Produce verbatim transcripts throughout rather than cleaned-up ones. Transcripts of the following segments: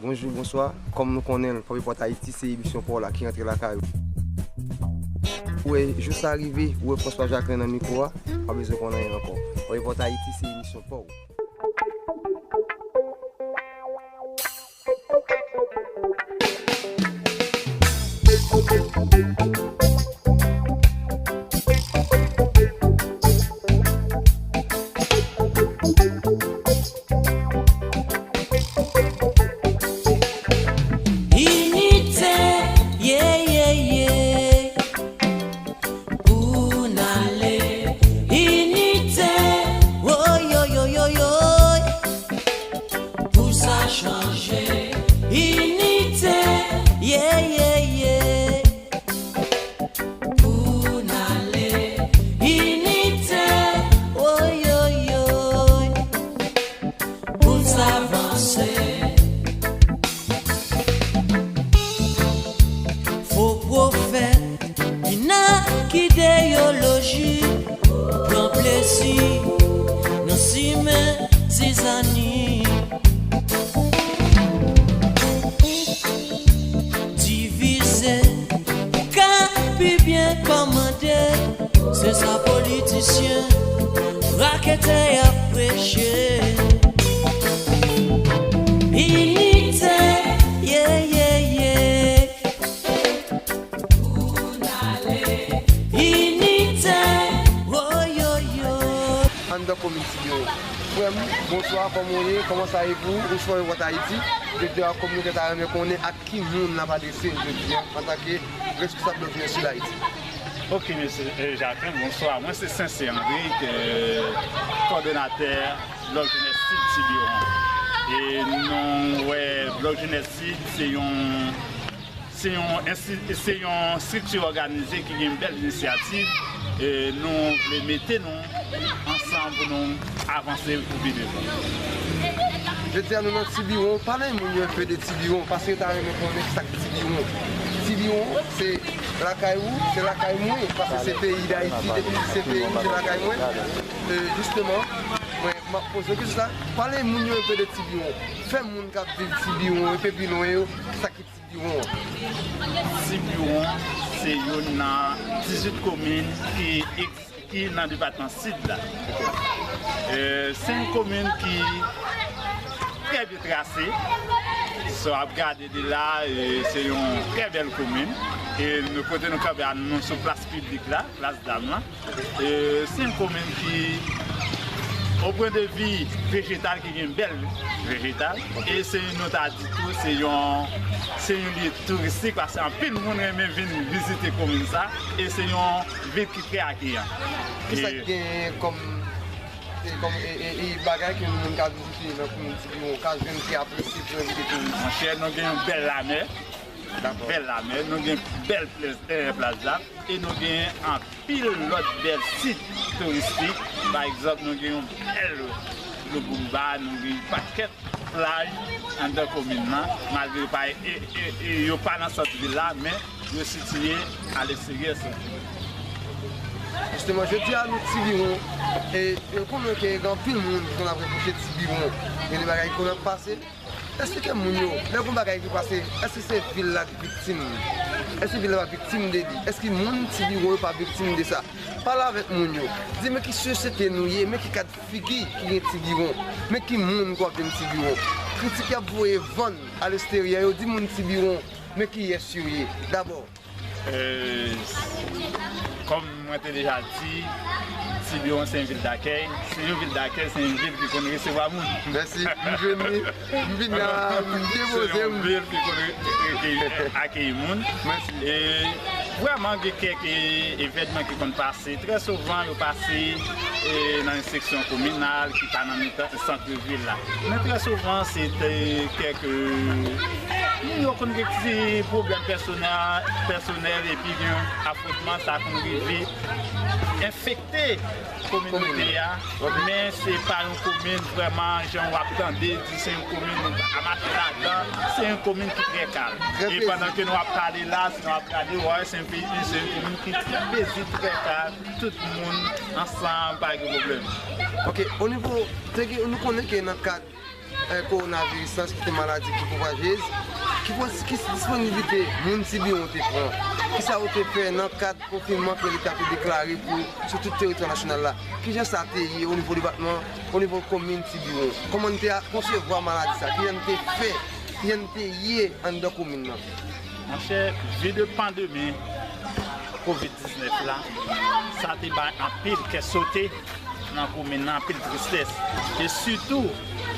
Bonjou, bonswa. Kòm nou konnen l, Fò Repòt Ayiti se emisyon pa w la ki rantre lakay ou. Ou wè jou sa rive, ou wè François Jacquelin nan mikwo a, pa bezwen konn anyen ankò. Fò Repòt Ayiti se emisyon pa w. Inite, ye, ye, ye. Pou n ale, inite, woy, yoy, yoy, yoy, yoy. Pou sa chanje, inite, ye, ye, ye. Pou n ale, inite, woy, yoy, yoy. Pou n sa vanse. Fo pwofèt, vin ak ideyoloji, pran plezi nan simen zizani. Divize pou ka pi byen kòmande. Se sa politisyen, raketè y ap preche. Inite, ye, ye, ye. Pou n ale, inite, woy, yoy, yoy. Anndan komin Tibiwon. Frè m, bonswa, kòman w ye? Kòman sa ye pou ou? Ou sou Repòt Ayiti. Jodi a, kòm nou te ta renmen konnen ak ki moun n ap adrese jodi a, antanke responsab Blòk Jenès Sid Ayiti. Ok, mesye, eh, Jacquelin, bonswa. Mwen se Sensé André, eh, kòdonatè Blòk Jenès Sid Tibiwon. E nou wè Blòk Jenès Sid se yon, se yon ensti-, se yon estrikti òganize ki gen bèl inisyativ. E nou vle mete nou ansanm pou nou avanse pou pi devan. Jodi a nou nan Tibiwon, pale moun yo enpe de Tibiwon, paske yo ta renmen konnen kisa k Tibiwon. Tibiwon, se lakay ou, se lakay mwen, paske se peyi Dayiti, depi se peyi m, se lakay mwen. E, jisteman, mwen, m ap poze w kesyon sa, pale moun yo enpe de Tibiwon. Fè moun k ap viv Tibiwon, enpe pi lwen yo, kisa ki Tibiwon an. Tibiwon se youn nan dizuit komin ki egziste, ki nan depatman Sid la. E, se yon komin ki trè byen trase. Si w ap gade de la, e, se yon trè bèl komin. E nou, kote nou kanpe a, nou sou plas piblik la, plas Dam lan. E, se yon komin ki, o pwen de vi vejetal, ki gen bèl vejetal. E se, nou ta di tou, se yon, se yon lye touristik, paske anpil moun renmen vin vizite komin sa. E se yon vil ki trè akeyan. Kisa ki genyen kòm, e, kòm, e, e, e bagay ke yon moun ka vizite nan komin Tibiwon, ka jwenn ki apresye pou envite touris? Monchè, nou gen yon bèl lamè. Dakò. Bèl lamè, nou gen bèl plas, dèyè plas Dam, e nou gen anpil lòt bèl sit touristik. Pa egzanp, nou gen yon bèl Logomba, nou gen yon pakèt plaj anndan komin nan, malgre yo pa, e, e, e, yo pa nan sant vil la, men yo sitiye aleksteryè sant vil la. Jisteman, jodi a nou Tibiwon, e, e konnen ke gen anpil moun ki konn ap repwoche Tibiwon, gen de bagay ki konn ap pase. Eksplike moun yo, lè gon bagay ki pase, èske se vil la ki viktim? Èske vil la pa viktim de li? Èske moun Tibiwon yo pa viktim de sa? Pale avèk moun yo. Di men ki sosyete nou ye, men ki kad figi ki gen Tibiwon, men ki moun k ap viv Tibiwon. Kritik y ap voye vann aleksteryè yo, di moun Tibiwon, men kiyès yo ye, dabò. E, kòm mwen te deja di, Tibiwon se yon vil dakèy. Se yon vil dakèy, se yon vil ki konn resevwa moun. Mèsi. M jwenn li. M vin la, m depoze m. Se yon vil ki konn re-, re-, re-, akeyi moun. Mèsi. E vrèman, gen kèk, e, evènman ki konn pase. Trè souvan, yo pase, e, nan yon seksyon kominal ki pa nan mitan sant vil la. Men trè souvan, se te kèk, moun yo konn gen ti pwoblèm pèsonèl, pèsonèl, epi gen afwontman, sa konn rive enfekte kominote a. Ok. Men se pa yon komin vrèman, jan w ap tande, di se yon komin a mache ladan, se yon komin ki trè kalm. E pandan ke nou ap pale la, si nou ap gade, w a wè se yon peyi, se yon komin ki trè pezib, trè kalm, tout moun ansanm, pa gen pwoblèm. Ok, o nivo, te gen, nou konnen ke nan kad Kowonaviris lan, se te maladi ki pwopajez. Ki pwos-, ki disponiblite moun Tibiwon te pran? Kisa yo te fè nan kad konfinman ke Leta te deklare pou, sou tout teritwa nasyonal la? Kijan sa te ye o nivo depatman, o nivo komin Tibiwon? Kòman n te a-, konsevwa maladi sa? Kijan n te fè? Kijan n te ye anndan komin nan? Monchè, vi de pandemi kovid diznèf la, sa te bay anpil kè sote nan komin nan, anpil tristès. E sitou,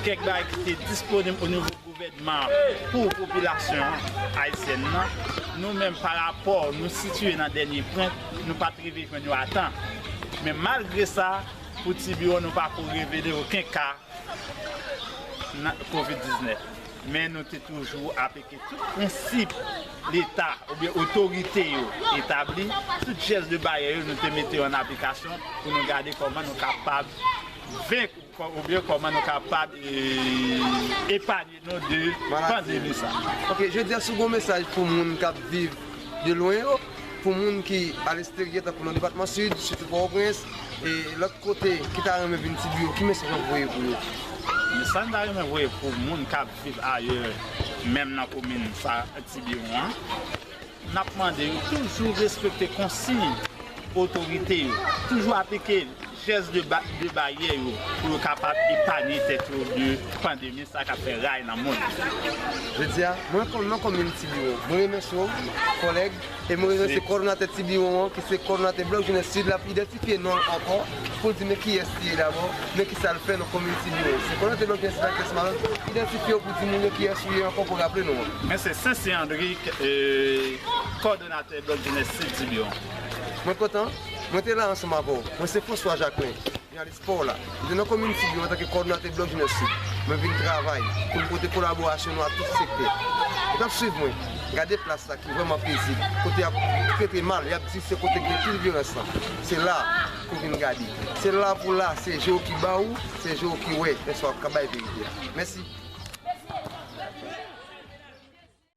kèk bagay ki te disponib o nivo gouvènman pou popilasyon ayisyèn nan, nou menm, parapò nou sitiye nan dènye pwent, nou pa t rive jwenn yo a tan. Men malgre sa, pou Tibiwon, nou pako revele okenn ka nan kovid diznèf. Men nou te toujou aplike tout prensip Leta oubyen otorite yo etabli, tout jès de baryè yo, nou te mete yo an aplikasyon pou nou gade kòman nou kapab venk, kò-, oubyen kòman nou kapab, e, epanye nou de pandemi sa. Ok, jodi a, si w gen yon mesaj pou moun k ap viv de lwen yo, pou moun ki a lesteryè, tankou nan depatman Sid, sitou Pòtoprens, e lòt kote, ki ta renmen vin Tibiwon, ki mesaj w ap voye pou yo? Mesaj m ta renmen voye pou moun k ap viv ayè, menm nan komin sa, Tibiwon an, n ap mande yo toujou respekte konsiy otorite yo, toujou aplike jès de ba-, de baryè yo pou yo kapab epanye tèt yo de pandemi sa k ap fè ray nan mond. Jodi a, mwen kòm nan komin Tibiwon, mwen remèsye w, kòlèg, e mwen remèsye kòdonatè Tibiwon an, ki se kòdonatè Blòk Jenès Sid, l ap idantifye non l ankò, pou l di men kiyès li ye dabò, men kisa l fè nan komin Tibiwon. Se kòdonatè Blòk Jenès Sid la, Kès Malòt, idantifye w pou di moun yo kiyès ou ye ankò, pou raple nou an. Mwen se Sensi Andrik, e, kòdonatè Blòk Jenès Sid Tibiwon. Mwen kontan, mwen te la ansanm avè w. Mwen se François Jacquelin, jounalis pa w la. M te nan komin Tibiwon antanke kòdonatè Blòk Jenès Sid. Mwen vin travay pou m pote kolaborasyon nou a tout sektè. Ou k ap swiv mwen, gade plas la ki vrèman pezib. Kote y ap trete mal, y ap di se kote k gen pil vyolans lan. Se la pou w vin gade. Se la pou la, se je w ki ba ou, se je w ki wè, men sa w ap ka bay verite a. Mèsi.